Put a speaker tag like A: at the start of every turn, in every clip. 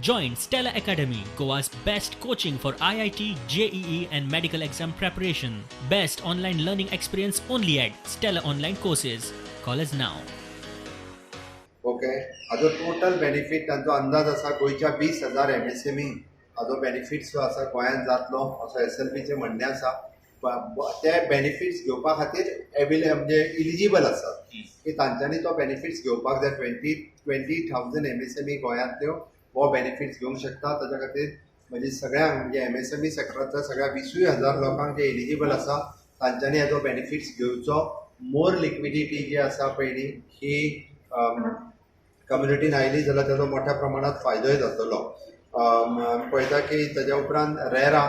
A: Join Stella Academy, Goa's best coaching for IIT, JEE, and medical exam preparation. Best online learning experience only at Stella Online Courses. Call us now.
B: Okay, हाजो total benefit तांचो अंदाज आसा, गोंयच्या 20,000 MSME हाजो benefit जो आसा गोंयांत जातलो असो एसएलबीचें म्हणणें आसा. ते बेनिफिट्स घेवपा खातीर म्हणजे इलिजिबल आसात की तांच्यांनी तो बेनिफिट्स घेवपाक जाय. 20,000 एमएसएमई गोंयांतल्यो हो बेनिफिट्स घेवंक शकता. ताच्या खातीर म्हणजे सगळ्यांक, म्हणजे एमएसएमई सेक्टरांतल्या सगळ्या 20 हजार लोकांक जे एलिजिबल आसा तांच्यांनी हाजो बेनिफिट्स घेवचो. मोर लिक्विडिटी जी आसा पयलीं ही कम्युनिटीन आयली जाल्यार ताजो मोठ्या प्रमाणात फायदोय जातलो. आमी पळयता की ताज्या उपरांत रेरा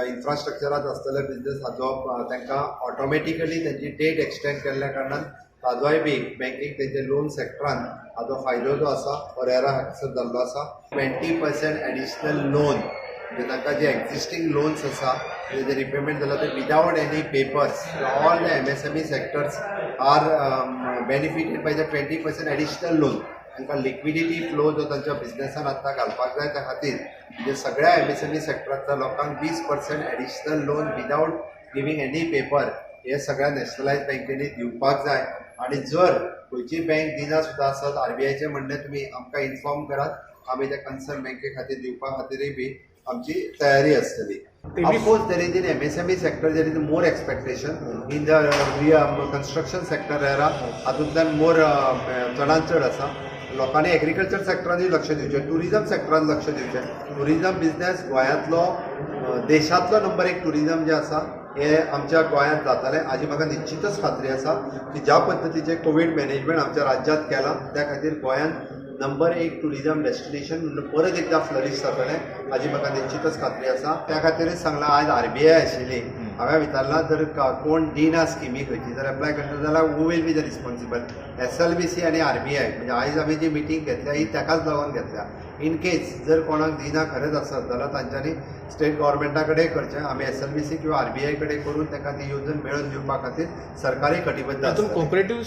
B: इन्फ्रास्ट्रक्चरांत आसतले बिजनेस हाजो तांकां ऑटोमॅटिकली तांची डेट एक्सटेंड केल्ल्या कारणान ताजोय बी बँकींग तेंचे लोन सेक्टरान हाजो फायदो जो आसा हो रेरा हांगासर जाल्लो आसा. 20% एडिशनल लोन, म्हणजे तांकां जे एक्झिस्टींग लोन्स आसा तेजे रिपेमेंट जाला ते without any papers, all the MSME sectors are benefited by the 20% additional loan. तांकां लिक्विडिटी फ्लो जो तांच्या बिझनेसान आतां घालपाक जाय, त्या खातीर म्हणजे सगळ्या एमएसएमई सेक्टरांतल्या लोकांक 20% additional loan without giving any paper हे सगळ्या नॅशनलायज बँकेनी दिवपाक जाय. आनी जर खंयची बँक दिना सुद्दां आसत, आरबीआयचें म्हणणें, तुमी आमकां इन्फॉर्म करात, आमी त्या कन्सर्न बँके खातीर दिवपा खातीरय बी आमची तयारी आसतली. Of course, there is in MSME sector, there is more expectation. In the construction sector era, हातूंतल्यान मोर चडांत चड आसा. लोकांनी एग्रीकल्चर सेक्टरानूय लक्ष दिवचें, टुरिजम सेक्टरान लक्ष दिवचें. टुरिजम बिजनेस गोंयांतलो, देशांतलो नंबर एक टुरिजम जें आसा हें आमच्या गोंयांत जातालें. हाजी म्हाका निश्चितच खात्री आसा की ज्या पद्दतीचें कोवीड मॅनेजमेंट आमच्या राज्यांत केलां, त्या खातीर गोंयांत नंबर एक टुरिजम डेस्टिनेशन म्हणून परत एकदा फ्लरीश जातलें, हाजी म्हाका निश्चितच खात्री आसा. त्या खातीरच सांगलां, आयज आरबीआय आशिल्ली, हांवें विचारलां, जर कोण दिना स्किमी खंयची जर एप्लाय करता जाल्यार who will be the responsible? SLBC आनी आरबीआय, म्हणजे आयज आमी जी मिटींग घेतल्या ही ताकाच लागून घेतल्या. इन केस जर कोणाक दिना खरेंच आसत जाल्यार तांच्यांनी स्टेट गव्हर्मेंटा कडेन करचें, आमी एसएलबीसी किंवा आरबीआय कडेन करून तांकां ती येवजण मेळोवन दिवपा खातीर सरकारी कटिबद्ध
C: तातूंत
B: आसतलें.
C: कोऑपरेटिव्ह